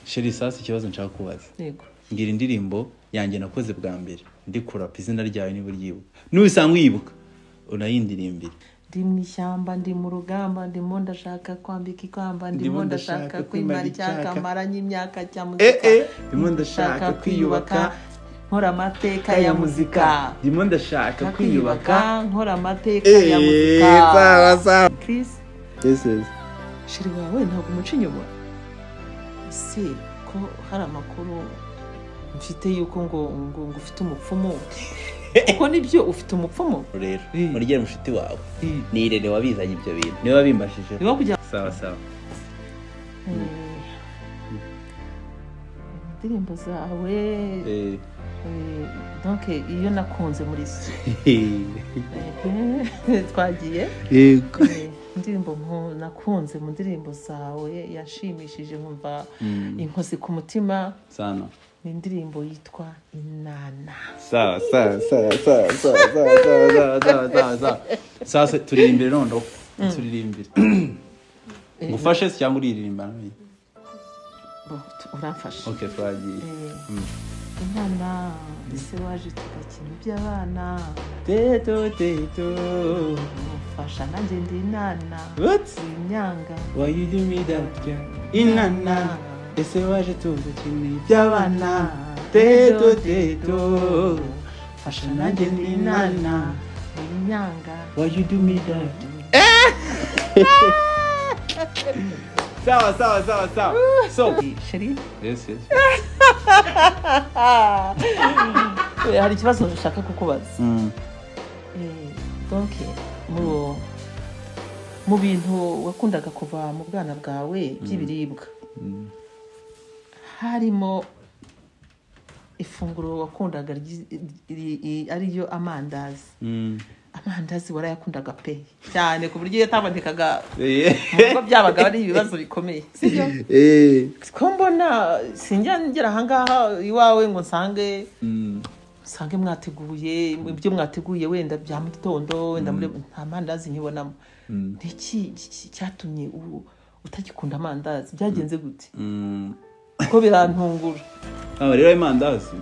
Chérie, sasa ikibazo nshaka kubaza. Yego. Ngira indirimbo yanjye nakoze bwa mbere ndi kurapa, izina ryayo niba uryibuka, nubisanga uyibuka unayindirimbire. Ndi mu ishyamba, ndi mu rugamba, ndimo ndashaka kwambika ikamba, ndimo ndashaka kwimara icyaka, maranye imyaka cya muzika, ndimo ndashaka kwiyubaka, nkora amateka ya muzika, ndimo ndashaka kwiyubaka, nkora amateka ya muzika. Sawa sawa. Chris. Yes yes. Chérie wawe ntabwo umuca inyuma? Si ko hari amakuru mfite yuko ngo ufite umupfumu? Kuko nibyo, ufite umupfumu? Rero murigere mushuti wawe ni Irene wabizanye ibyo bintu, niwe wabimbashije. Sawa sawa. Indirimbo zawe donc iyo nakunze muri so twagiye. Yego. Indirimbo nakunze mu ndirimbo zawe yashimishije nkumva inkozi ku mutima sana, ni indirimbo yitwa Inana. Sawa sawa sawa sawa sawa sawa sawa sawa sawa. Sasa turirimbire noneho, turirimbire. Ngufashe cyangwa uriririmba? Uramfasha. Okay, twagiye. Inana, ese waje tugakina iby'abana, teto teto, mufasha nanjye ndi inana. What? Inyanga. Why you do me that girl? Inana, ese waje tugakina iby'abana, teto teto, fasha nanjye ndi inana. Inyanga. Why you do me that? Sawa sawa sawa sawa. So Chérie. Yes yes. Hari ikibazo nshaka kukubaza. Donc mu bintu wakundaga kuva mu bwana bwawe by'ibiribwa, harimo ifunguro wakundaga ariyo amandazi. Amandazi warayakundaga pe cyane, ku buryo yatabonekaga mu byabaga ari ibibazo bikomeye, sibyo? Ko mbona sinjya ngera ahangaha iwawe ngo nsange mwateguye ibyo mwateguye wenda bya mu gitondo, wenda muri nta mandazi nkibonamo. Niki cyatumye utagikunda amandazi? Byagenze gute? Ko birantungura. Rero amandazi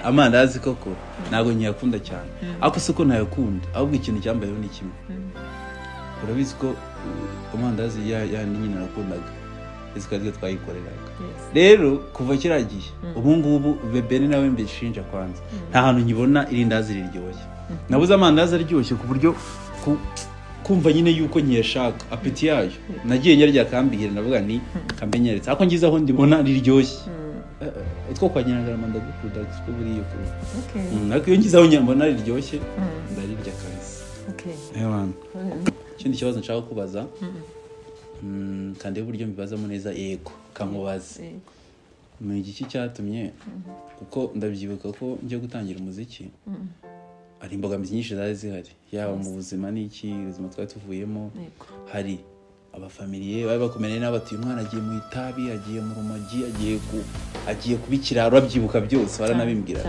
amandazi koko ntabwo nkiyakunda cyane, ariko si uko ntayakunda, ahubwo ikintu cyambayeho ni kimwe. Urabizi ko amandazi yandi nyine nakundaga, ese twari twayikoreraga. Rero kuva kiragiye ubu ngubu bebe nawe mbishinja kwanza, nta hantu nkibona irindazi riryoshye. Nabuze amandazi aryoshye ku buryo kumva nyine yuko nkiyashaka apeti yayo. Nagiye nyarya kambihira ndavuga ni kambenyeretse, ariko ngize aho ndibona riryoshye. Utwo kwa Nyirangarama ndagukunda kuko buriye ko. Okay. Ariko iyo ngize aho nyambona riryoshye ndarirya kabisa. Okay. Ewana. Ikindi kibazo nshaka kubaza. Kandi uburyo mbibazamo neza, yego kankubaze. Ni igiki cyatumye, kuko ndabyibuka ko ngiye gutangira umuziki, ari imbogamizi nyinshi zari zihari, yaba mu buzima n'iki ubuzima twari tuvuyemo, hari abafamiliye bari bakomereye n'abatuye, umwana agiye mu itabi, agiye mu rumogi, agiye kubikira, urabyibuka byose baranabimbwira.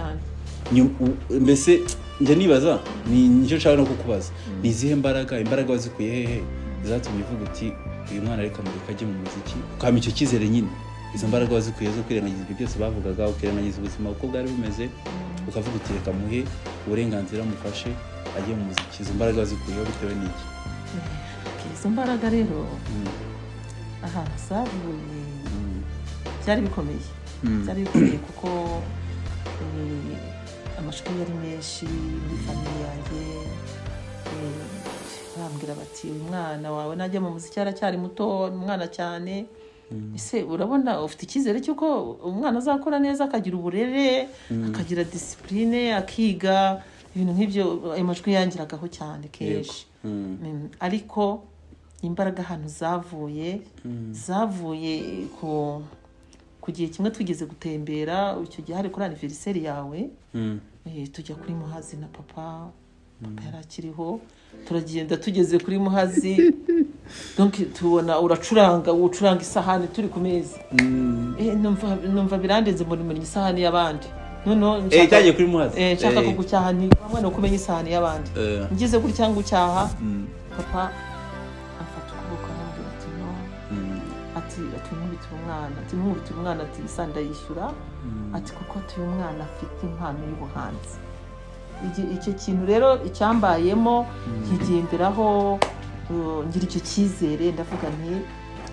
Mbese njye nibaza, ni nicyo nshaka no kukubaza, ni izihe mbaraga wazikuye hehe zatumye uvuga uti uyu mwana reka mureke ajye mu muziki, ukampa icyo cyizere nyine? Izo mbaraga wazikuye zo kwirengagiza ibyo byose bavugaga, ukirengagiza ubuzima uko bwari bumeze, ukavuga uti reka muhe uburenganzira mufashe ajye mu muziki. Izo mbaraga wazikuyeho bitewe n'iki? Izo mbaraga rero ahantu zavuye byari bikomeye, byari bikomeye kuko amashuri yari menshi muri famiye yanjye. Bambwira bati umwana wawe najya mu muziki aracyari muto, umwana cyane, ese urabona ufite icyizere cy'uko umwana azakora neza, akagira uburere, akagira discipline, akiga ibintu nk'ibyo. Ayo majwi yangiragaho cyane kenshi. Ariko imbaraga ahantu zavuye, zavuye ku gihe kimwe twigeze gutembera, icyo gihe hari kuri anniversaire yawe, tujya kuri Muhazi na papa yari akiriho, turagenda tugeze kuri Muhazi, donc tubona uracuranga isahani turi ku meza. Numva birandenze muri isahani y'abandi. Noneho cyagiye kuri Muhazi. Nshaka kugucyaha nti bamwe no kumenya isahani y'abandi. Ngize gutya ngucyaha, papa afata ukuboko arambwira ati no, Ati ati umwana, ati nkubitire umwana, ati isa ndayishyura, ati kuko uyu mwana afite impano y'ubuhanzi. Icyo kintu rero icyambayemo nkigenderaho, ngira icyo cyizere, ndavuga nti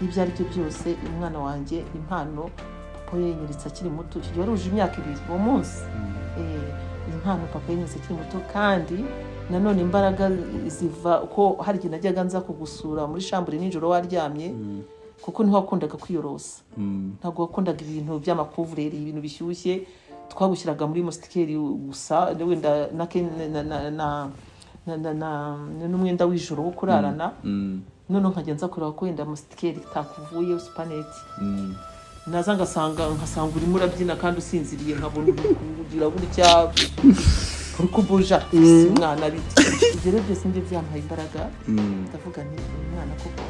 ibyo ari byo byose umwana wanjye impano papa yanyiritse akiri muto, icyo gihe wari uje imyaka 2 uwo munsi, impano papa yanyiritse akiri muto. Kandi nanone imbaraga ziva ko hari igihe najyaga nza kugusura muri shambure nijoro waryamye, kuko niho wakundaga kwiyorosa, ntabwo wakundaga ibintu by'amakuvureri, ibintu bishyushye, twagushyiraga muri mustikeri gusa, wenda na n'umwenda w'ijoro wo kurarana. None nkajya nza kureba ko wenda mustikeri itakuvuye supaneti, naza ngasanga urimo urabyina kandi usinziriye, nkabona kugira gutya uri kubuja umwana biti. Ibyo rero byose nibyo byampaye imbaraga, ndavuga nti umwana koko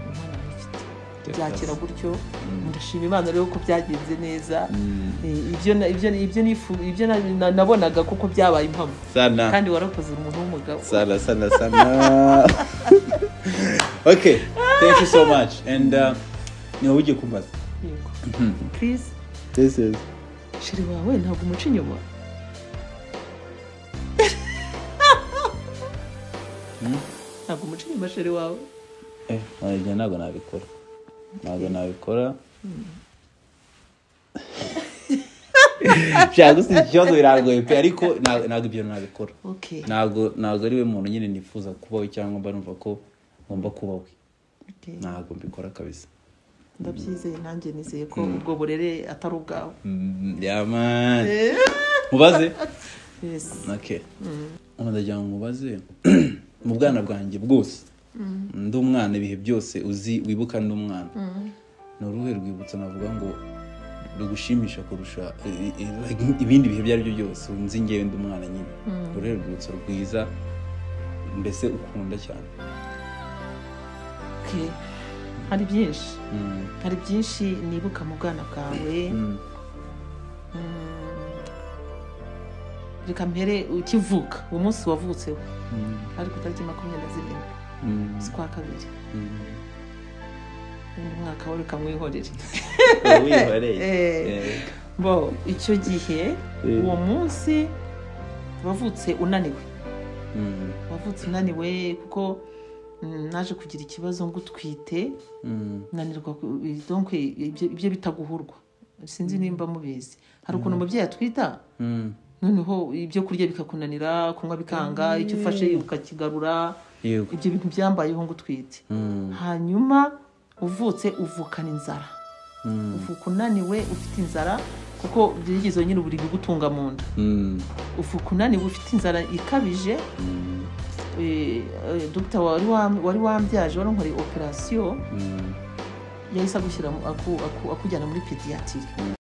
umwana arifite, byakira gutyo. Ndashima Imana rero ko byagenze neza. Ibyo nabonaga kuko byabaye impamo. Kandi warakoze umuntu w'umugabo. Sana sana sana. Okay, thank you so much. And ni wowe ugiye kumbaza. Yego. Please. This is Shiri wawe ntabwo umuca inyuma. Ntabwo umuca inyuma shiri wawe. Ibyo ntabwo nabikora. Ntabwo nabikora. Gusa ikibazo biragoye pe, ariko ntabwo ibyo nabikora. Okay. Ntabwo ari we muntu nyine nifuza kubaho cyangwa mba numva ko ngomba kubaho. Okay. Ntabwo mbikora kabisa. Ndabyizeye, nanjye nizeye ko ubwo burere atari ubwawe. Yeah man. Mubaze? Yes. Okay. Ndagira ngo mubaze mu bwana bwanjye bwose. Ndi umwana ibihe byose uzi wibuka ndi umwana. Ni uruhe rwibutso navuga ngo rugushimisha kurusha ibindi bihe byari byo byose nzi ngewe ndi umwana nyine? Uruhe rwibutso rwiza mbese ukunda cyane? Okay. Hari byinshi. Hari byinshi nibuka mu bwana bwawe. Reka mpere ukivuka umunsi wavutseho. Ariko tariki 27 z'ukwa kabiri. Undi mwaka wari kamwihorere. Wihoreye. Bo icyo gihe uwo munsi wavutse unaniwe. Wavutse unaniwe kuko naje kugira ikibazo ngutwite, nanirwa, donc ibyo bitaguhurwa. Sinzi nimba mubizi. Hari ukuntu umubyeyi atwita, noneho ibyo kurya bikakunanira, kunywa bikanga, icyo ufashe ukakigarura. Ibyo bintu byambayeho ngutwite. Hanyuma uvutse uvukana inzara. Uvuka unaniwe ufite inzara, kuko byigeze nyine buri bigutunga mu nda. Uvuka unaniwe ufite inzara ikabije. Dr wari wambyaje wari nkoreye operation, yahise agushyira akujyana muri pediatrie.